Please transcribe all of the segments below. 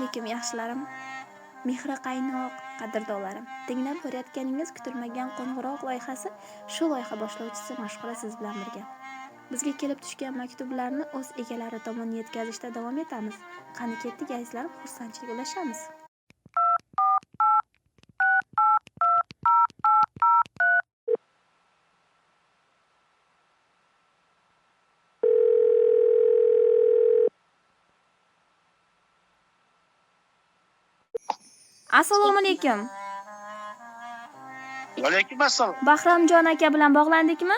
Alaykum, yaxshilarim. Mehri qaynoq qadrdonlarim. Tinglab borayotganingiz kutilmagan qo'ng'iroq loyihasi, shu loyiha boshlovchisi Mashhura siz bilan birga. Bizga kelib tushgan maktublarni o'z egalari tomon yetkazishda davom etamiz. Qani ketdik, azizlarim, xursandchilik ulashamiz. Assalomu alaykum. Alaykum assalom. Bahramjon aka bilan bog'landikmi?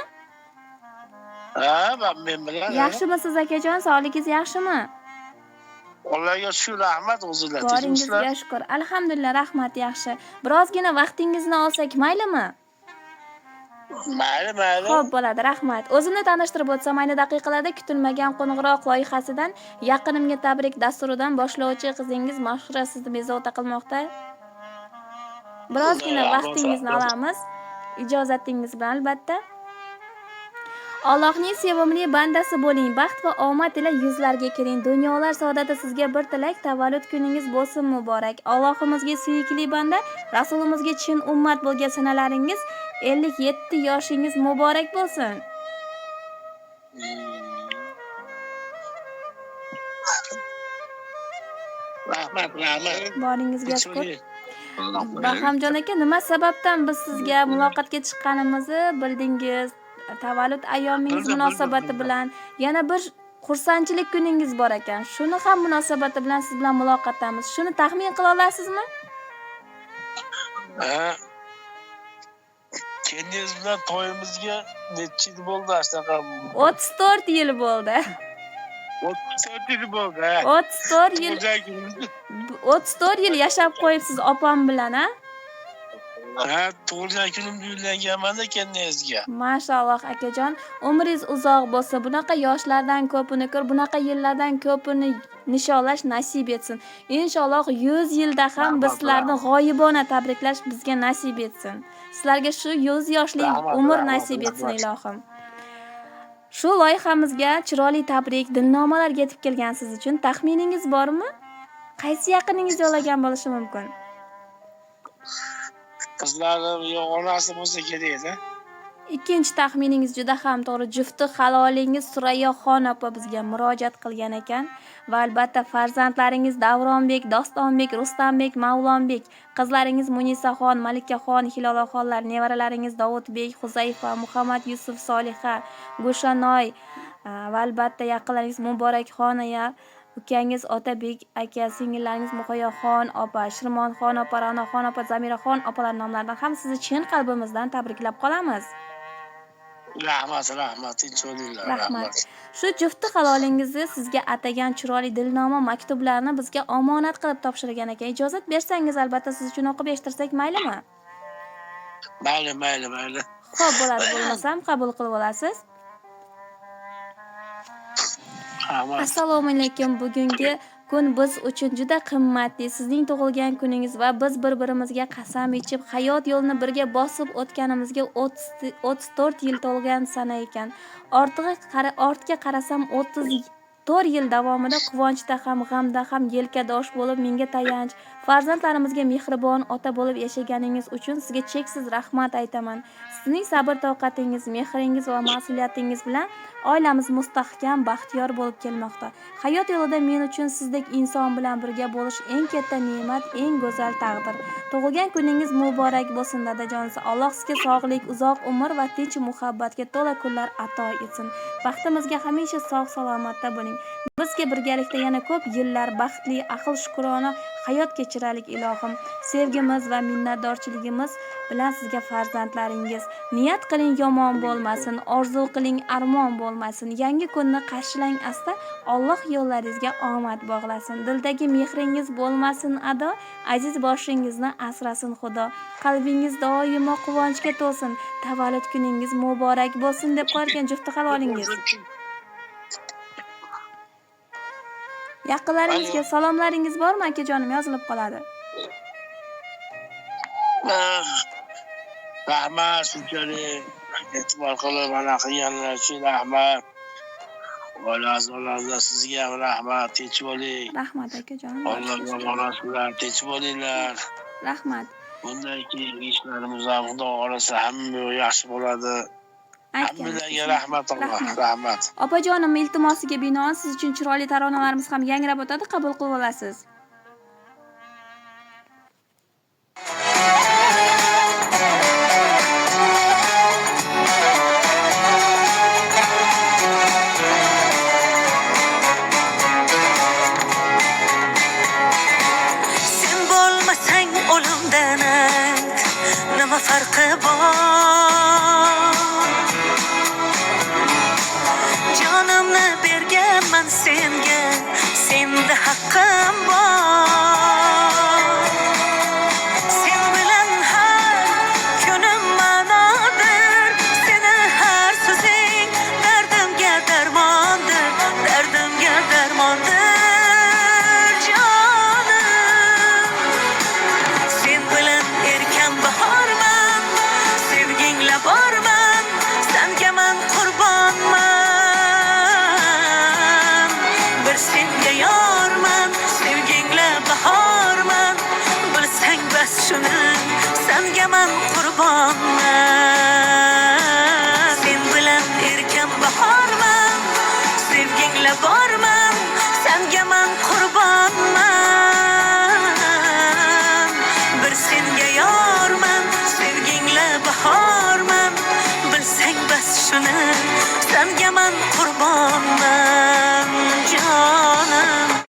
Ha, men bilan. Yaxshimisiz akajon? Sog'ligingiz yaxshimi? Allohga shukr, rahmat o'zinglar. Boringizga shukur. Alhamdulillah, rahmat, yaxshi. Birozgina vaqtingizni olsak maylimi? Mayli, mayli. Xo'p, bo'ladi, rahmat. O'zimni tanishtirib o'tsam, ayni daqiqalarda kutilmagan qo'ng'iroq loyihasidan yaqinimga tabrik dasturidan boshlovchi qizingiz Mashhura sizni bezovta qilmoqda. Birozgina vaqtingizni olamiz. Ijozatingiz bilan albatta. Allohning sevimli bandasi bo'ling, baxt va omad ila yuzlarga kiring. Dunyolar saodati sizga bir tilak, tavallud kuningiz bo'lsin muborak. Allohimizga suyukli banda, Rasulimizga chin ummat bo'lgan sanalaringiz 57 yoshingiz muborak bo'lsin. Rahmat, rahmat. Boringizga shukur. Bahramjon aka, nima sababdan biz sizga muloqotga chiqqanimizni bildingiz. Tavallud ayyomingiz munosabati bilan yana bir xursandchilik kuningiz bor ekan. Shuni ham munosabati bilan siz bilan muloqotdamiz. Shuni taxmin qila olasizmi? Ha. Kendiniz bilan to'yimizga necha yil bo'ldi shunaqa? 34 yil bo'ldi. 34 yil bo'ldi. Ha. 34 yil. 34 yil yashab qo'yibsiz opam bilan, ha? Ha, tug'ilgan kunimda uylanganman-da kendingizga. Mashalloh akajon, umringiz uzoq bo'lsin. Bunaqa yoshlardan ko'pini ko'r, bunaqa yillardan ko'pini nishonlash nasib etsin. Inshaalloh 100 yilda ham biz sizlarni g'oyibona tabriklash bizga nasib etsin. Sizlarga shu 100 yoshli umr nasib etsin ilohim. Shu loyihamizga chiroyli tabrik, dilnomalar yetib kelgan siz uchun. Taxminingiz bormi? Qaysi yaqiningiz yo'llagan bo'lishi mumkin? Qizlarim yo onasi bo'lsa kerak-da. Ikkinchi taxminingiz juda ham to'g'ri. Jufti halolingiz Surayyoxon opa bizga murojaat qilgan ekan va albatta farzandlaringiz Davronbek, Dostonbek, Rustambek, Mavlonbek, qizlaringiz Munisaxon, Malikaxon, Hilolaxonlar, nevaralaringiz Davudbek, Huzayfa, Muhammad Yusuf, Soliha, Gulshanoy va albatta yaqinlaringiz Muborakxon aya, ukangiz Otabek aka, singillaringiz Muhayyoxon opa, Shirmonxon opa, Ra'noxon opa, Zamiraxon opalar nomlaridan ham sizni chin qalbimizdan tabriklab qolamiz. Rahmat, rahmat, tinch bo'linglar, rahmat. Shu jufti halolingizni sizga atagan chiroyli dilnoma maktublarni bizga omonat qilib topshirgan ekan. Ijozat bersangiz albatta siz uchun o'qib eshittirsak maylimi? Mayli, mayli, mayli. Xo'p, bo'ladi, bo'lmasam qabul qilib olasiz. Assalomu alaykum. Bugungi kun biz uchun juda qimmatli. Sizning tug'ilgan kuningiz va biz bir-birimizga qasam ichib, hayot yo'lini birga bosib o'tganimizga 34 yil to'lgan sana ekan. Ortga qarasam 34 yil davomida quvonchda ham, g'amda ham yelkadosh bo'lib, menga tayanch, farzandlarimizga mehribon ota bo'lib yashaganingiz uchun sizga cheksiz rahmat aytaman. Sizning sabr-toqatingiz, mehringiz va mas'uliyatingiz bilan oilamiz mustahkam, baxtiyor bo'lib kelmoqda. Hayot yo'lida men uchun sizdek inson bilan birga bo'lish eng katta ne'mat, eng go'zal taqdir. Tug'ilgan kuningiz muborak bo'lsin, dadajonisi. Alloh sizga sog'lik, uzoq umr va tinch muhabbatga to'la kunlar ato etsin. Baxtimizga hamisha sog' salomatda bo'ling. Bizga birgalikda yana ko'p yillar baxtli, aql shukrona hayot kechiraylik ilohim. Sevgimiz va minnatdorchiligimiz bilan sizga farzandlaringiz. Niyat qiling yomon bo'lmasin, orzu qiling armon bo'lmasin. Yangi kunni qarshilang asta, Alloh yo'llaringizga omad bog'lasin. Dildagi mehringiz bo'lmasin ado, aziz boshingizni asrasin Xudo. Qalbingiz doimo quvonchga to'lsin. Tavallud kuningiz muborak bo'lsin deb qo'yarkan jufti halolingiz. Yaqinlaringizga salomlaringiz bormi akajonim, yozilib qoladi. Rahmat, shunchalik e'tibor qilib ana qilganlar uchun rahmat. Oila a'zolarimizga sizga ham rahmat, tinch bo'ling. Rahmat akajonim. Allohga omonatlar, tinch bo'linglar. Rahmat. Bundan keyingi ishlarimiz ham Xudo xohlasa hamma yaxshi bo'ladi. Aytgan. Hammalarga rahmat Alloh, Rahmat. Rahmat. Opajonim iltimosiga binoan siz uchun chiroyli taronalarimiz ham yangrab o'tadi, qabul qilib olasiz. Sen bo'lmasang o'limdan ayt, nima farqi bor? Jonimni berganman senga, senda haqqim bor. Sen bilan har kunim ma'nodir, seni har so'zing dardimga darmondir, dardimga darmondir, jonim. Sen bilan erkan bahorman, sevgingla borman, sanga man qurbonman. Bir senga yorman, sevgingla bahorman, bilsang bas shuni, sanga man qurbonman. Sen bilan erkan bahorman, sevgingla borman, sanga man qurbonman. Bir senga yorman, sevgingla bahorman, bilsang bas shuni, sanga man qurbonman.